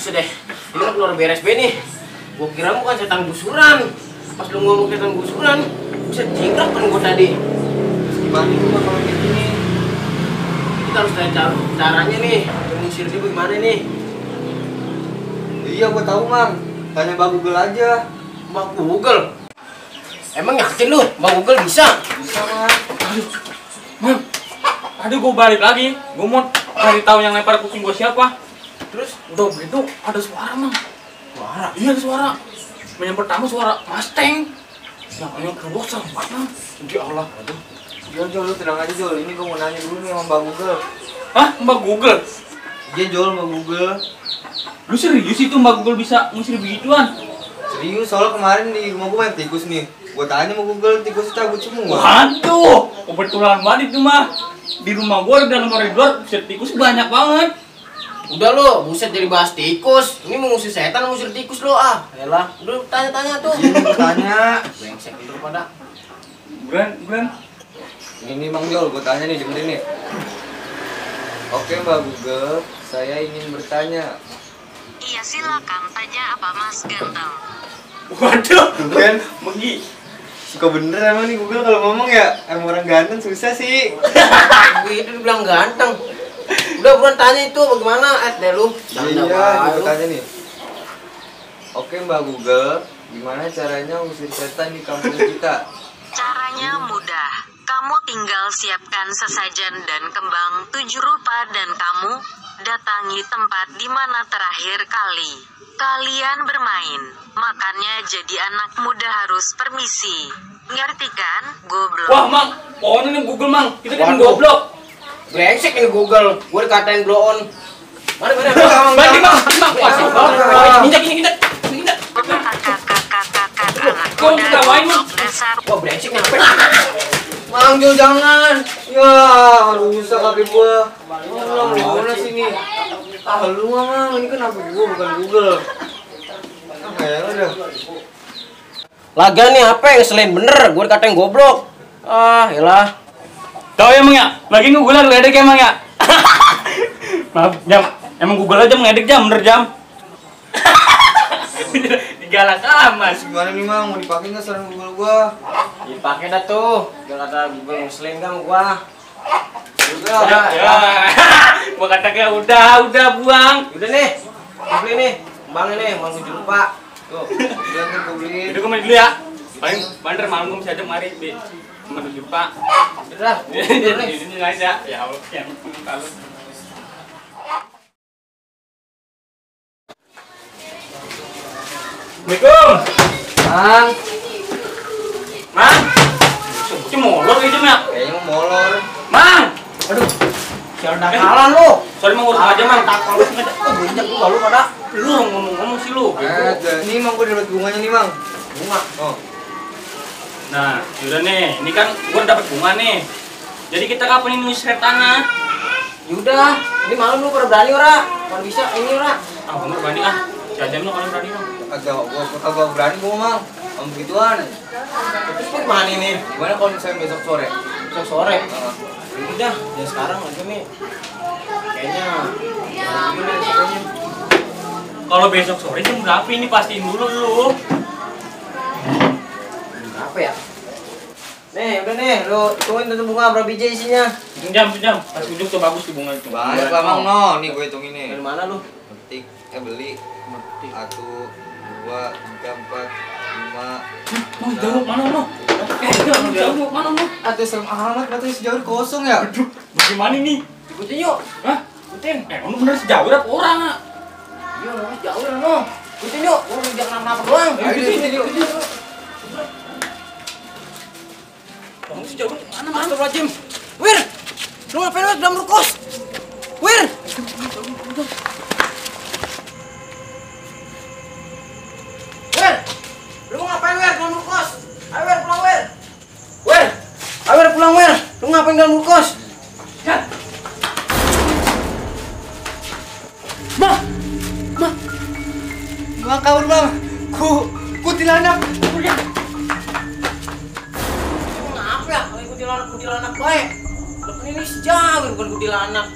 Sudah, ini kan keluar BRSB nih. Gua kira bukan setan gusuran. Pas lu ngomong setan gusuran, bisa jingkrak kan gua tadi. Gimana itu Bang kalau kayak gini? Kita harus cari caranya nih. Mengusir dia bagaimana nih? Iya, gua tahu, Mang. Tanya Mbak Google aja. Mbak Google? Emang yakin lu? Mbak Google bisa? Bisa, Mang. Mang, aduh gue balik lagi. Gue mau cari tahu yang lempar kucing gue siapa. Terus udah begitu ada suara, Mang. Suara? Iya ada suara. Yang pertama suara Mustang. Yang kedua serem banget, Mang. Ya Allah. Aduh. Jol, lu tenang aja, Jol. Ini gua mau nanya dulu nih sama Mbak Google. Hah? Mbak Google? Iya, Jol, Mbak Google. Lu serius itu Mbak Google bisa ngusir begituan? Serius, soalnya kemarin di rumah gua banyak tikus nih. Gua tanya sama Google, tikus cabut semua. Waduh, kebetulan banget itu mah. Di rumah gua di dalam di luar tikus banyak banget. Udah lo, buset jadi bahas tikus. Ini mengusir setan, mengusir tikus lo ah. Yalah, udah tanya-tanya tuh. Iya, gua tanya. Brengsek dulu pada. Bukan. Ini Mang Jol, gua tanya nih, dengerin nih. Oke, Mbak Google, saya ingin bertanya. Iya silakan, tanya apa Mas Ganteng? Waduh, Kan, Megi. suka bener emang nih Google kalau ngomong ya. Emang orang ganteng susah sih. Itu dibilang ganteng. Udah buruan tanya itu bagaimana deh lu. Iya, gua tanya nih. Oke, Mbak Google, gimana caranya ngusir setan di kampung kita? Caranya mudah. Kamu tinggal siapkan sesajen dan kembang 7 rupa dan kamu datangi tempat di mana terakhir kali kalian bermain. Makanya jadi anak muda harus permisi. Ngerti kan, goblok? Wah, Mang, pohon ini Google, Mang. Kita kan Waduh. goblok. Brengsek ini Google. Gue dikatain blow on. Mana? Balik, Mang. Waduh, injak. Kok ketawain, Mang? Dasar Wah brengsek nih apa? Mang Jol, jangan. Ya, rusak HP gua. Mana sini? Ah, lu Mang, ini kan HP gua bukan Google. Ah, ya udah. Laga nih apa yang selain bener? Gue dikatain goblok. Ah, yalah. Tahu ya, Mang ya? Lagi Google ngeledek ya, Mang ya? Maaf, Jam. Emang Google aja ngeledek Jam, bener Jam. Digalak amat. Gimana nih Mang, mau dipakai nggak saran Google gua? Dipakai dah tuh. Biar kata Google yang selain kan gua. Udah. Gua katakan udah buang. Udah nih. Beli nih. Bang ini mau 7 rupa. Tuh. Udah kan gua beliin. Itu gua main dulu ya. Paling banter malam gua bisa ajak mari di menuju Pak. Udah. Di sini aja. Ya Allah, yang kalau Assalamualaikum. Mang. Cuma molor gitu, Mak. Kayaknya mau molor. Mang. Aduh. Sial nakalan lu. Sorry Mang, urus aja, Mang. Takal lu sengaja. Oh, bunyak lu lalu pada. Lu ngomong sih lu. Ada. Nih Mang, gua dapat bunganya nih Mang. Bunga. Oh. Nah, yaudah nih. Ini kan gua dapat bunga nih. Jadi kita kapan ini ngusir tanah? Yaudah, ini malam lu pada berani ora? Kalau bisa ini ora. Ah, bener berani ah. Jajam lu kalau berani, Mang. Kagak berani gua Mang. Om begituan. Terus lu kemana nih? Gimana kalau misalnya besok sore? Besok sore. Udah, ya sekarang aja nih. Kayaknya Kalau besok sore jam berapa ini pastiin dulu lu. apa ya? Nih, udah nih, lu hitungin tuh bunga berapa biji isinya? Jam. Pas ujung tuh bagus tuh bunga itu. Banyak lah Mang, no. Nih gua hitung ini. Dari mana lu? Metik, beli. 1, 2, 3, 4, 5. Mau jauh mana lu? Jauh mana lu? Aduh, serem amat, batu sejauh kosong ya. Aduh, bagaimana nih? Ikutin yuk. Hah? Ikutin. Lu bener sejauh berapa orang ah? Iya, lu jauh lah no. Ikutin yuk. Lu jangan kenapa doang. Ayo, ikutin. Kamu sejauh mana, Mang? Astagfirullahaladzim. Wir, lu ngapain lu dalam rukus? Wir. Wir, lu mau ngapain Wir dalam rukus? Ayo Wir pulang Wir. Wir, ayo Wir pulang Wir. Lu ngapain dalam rukus? Ya. Bang, kabur Bang. Kuntilanak. Ngapa ya? Kalau kuntilanak baik. Depan ini sejauh bukan kuntilanak.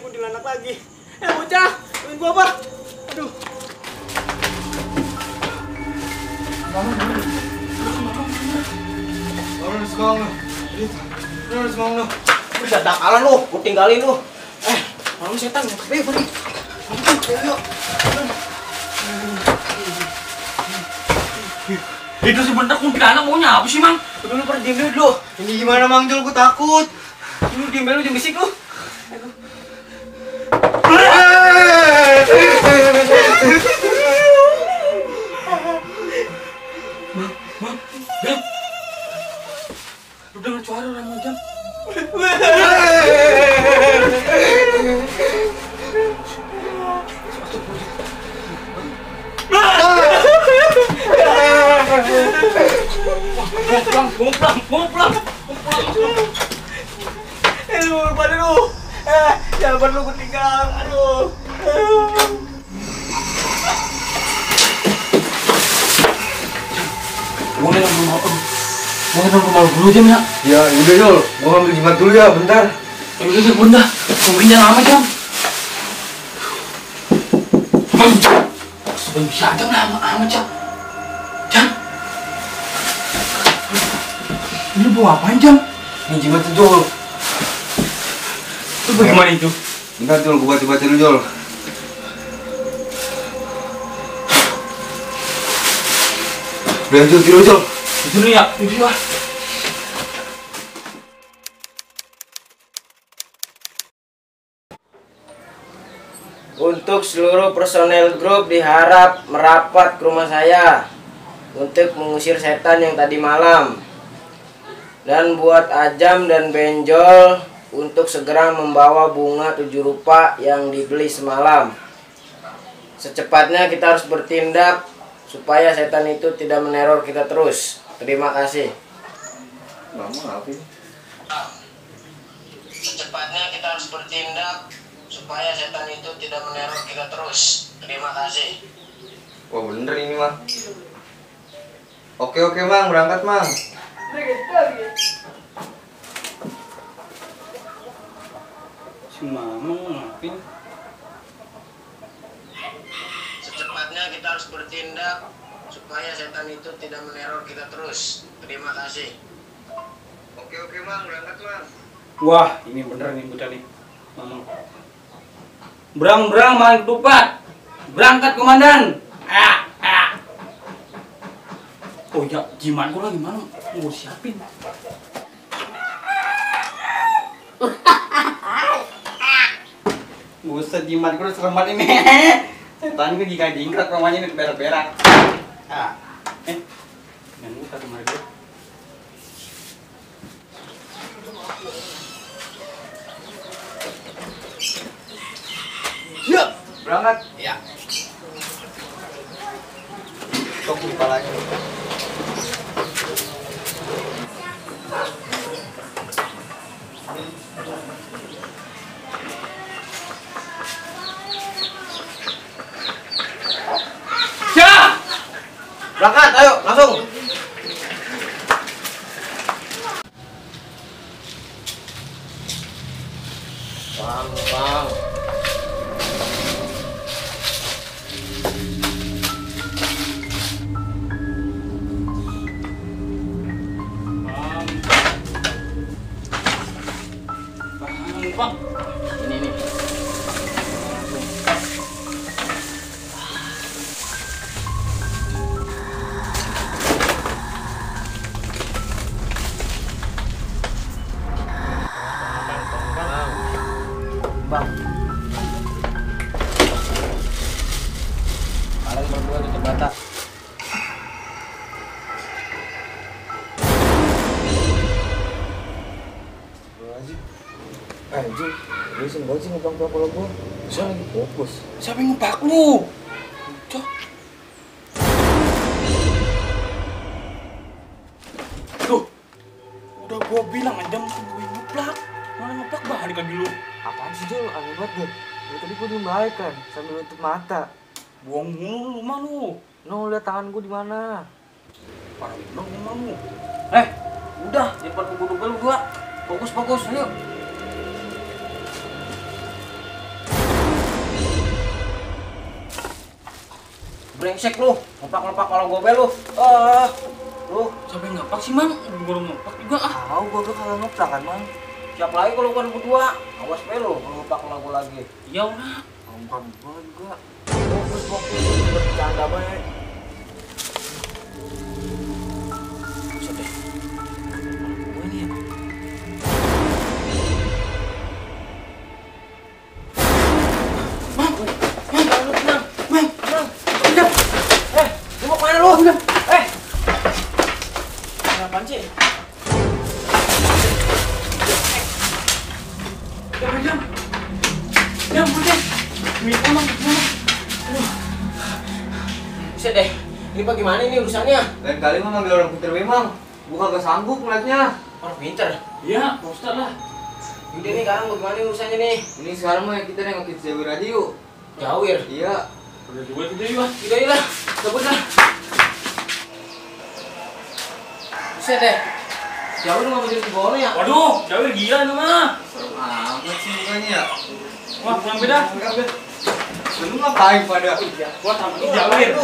Kuntilanak lagi. Bocah, temuin gua apa? Aduh. Orang sekarang lu. Orang sekarang lu. Udah dakalan lu, gua tinggalin lu. Malam setan, pergi. Ayo. Itu sebentar kuntilanak maunya apa sih, Mang? Udah lu pergi dulu. Ini gimana Mang Jul? Gua takut. Lu diem lu jangan bisik lu. Mang, Jam. Lu dengar suara orang Jam? Pulang. Lu pada lu. Jangan lu ketinggalan. Aduh. Boleh nang rumah dulu Jam ya? Ya udah Jul, gua ngambil jimat dulu ya, bentar. Ya udah Jam, bunda. Tungguin jangan lama Jam. Sudah bisa Jam lama amat Jam. Ini bawa apaan Jam? Ini jimat Jul. Itu bagaimana itu? Bentar Jul, gua baca dulu Jul. Udah Jul, tidur Jul. Itu nih ya, itu ya. Untuk seluruh personel grup diharap merapat ke rumah saya untuk mengusir setan yang tadi malam. Dan buat Ajam dan Benjol untuk segera membawa bunga 7 rupa yang dibeli semalam. Secepatnya kita harus bertindak supaya setan itu tidak meneror kita terus. Terima kasih. Lama apa ini? Secepatnya kita harus bertindak supaya setan itu tidak meneror kita terus. Terima kasih. Wah bener ini Mang. Oke Mang, berangkat Mang. Si Mama ngapain? Secepatnya kita harus bertindak supaya setan itu tidak meneror kita terus. Terima kasih. Oke Mang, berangkat Mang. Wah, ini bener nih bocah nih. Mama. Berang maling ketupat. Berangkat komandan. Oh ya, jimat gua lagi mana? Mau siapin. Buset, jimat gua serem banget ini. Setan gua jika jingkrak rumahnya ini berak-berak. Yang buka kemarin gua. Siap, berangkat. Ya. Tok di kepalanya. Ya. Berangkat, ayo langsung. Bang. Bang. Ini. Bang. Kalian berdua tutup mata. Anjing, bosan banget sih ngebang kepala gua. Saya lagi fokus. Siapa yang ngebak lu? Cok. Tuh. Udah gua bilang aja gue ngeplak. Mana ngeplak balik lagi lu. Apaan sih Jul? Aneh banget gue. Ya, tadi gue diem baik kan, sambil nutup mata. Buang mulu lu mah lu. No, lihat tangan gue di mana? Parah bener lu mah lu. Udah, jangan kudu lu dua. Fokus, ayo. Brengsek lu, ngepak kalau gobel lu. Lu Sampai ngapak sih, Mang. Gua ngapak juga ah. Tahu gue tuh kagak ngeplak kan, Mang. siap lagi kalau bukan berdua. Awas pe lu, kalau ngepak lagu lagi. Ya udah. Bukan gue juga. Fokus, bercanda banget. Buset deh. Gue ini ya. Lu mau kemana lu? Apaan sih? Jam, udah. Minta Mang. Buset deh, ini bagaimana ini urusannya? Lain kali mah manggil orang pinter memang. Gue kagak sanggup ngeliatnya. Orang pinter. Iya, Pak Ustadz lah. Udah nih sekarang bagaimana urusannya nih? Ini sekarang mah kita nengokin Jawir radio. Jawir. Iya. Udah juga itu juga. Udah lah, cabut lah. Buset deh. Jawir nggak bisa dibawa ya? Waduh, Jawir gila itu mah. Serem amat sih mukanya ya. Wah, pulang beda. Lu ngapain pada? Wah, sama Jawir.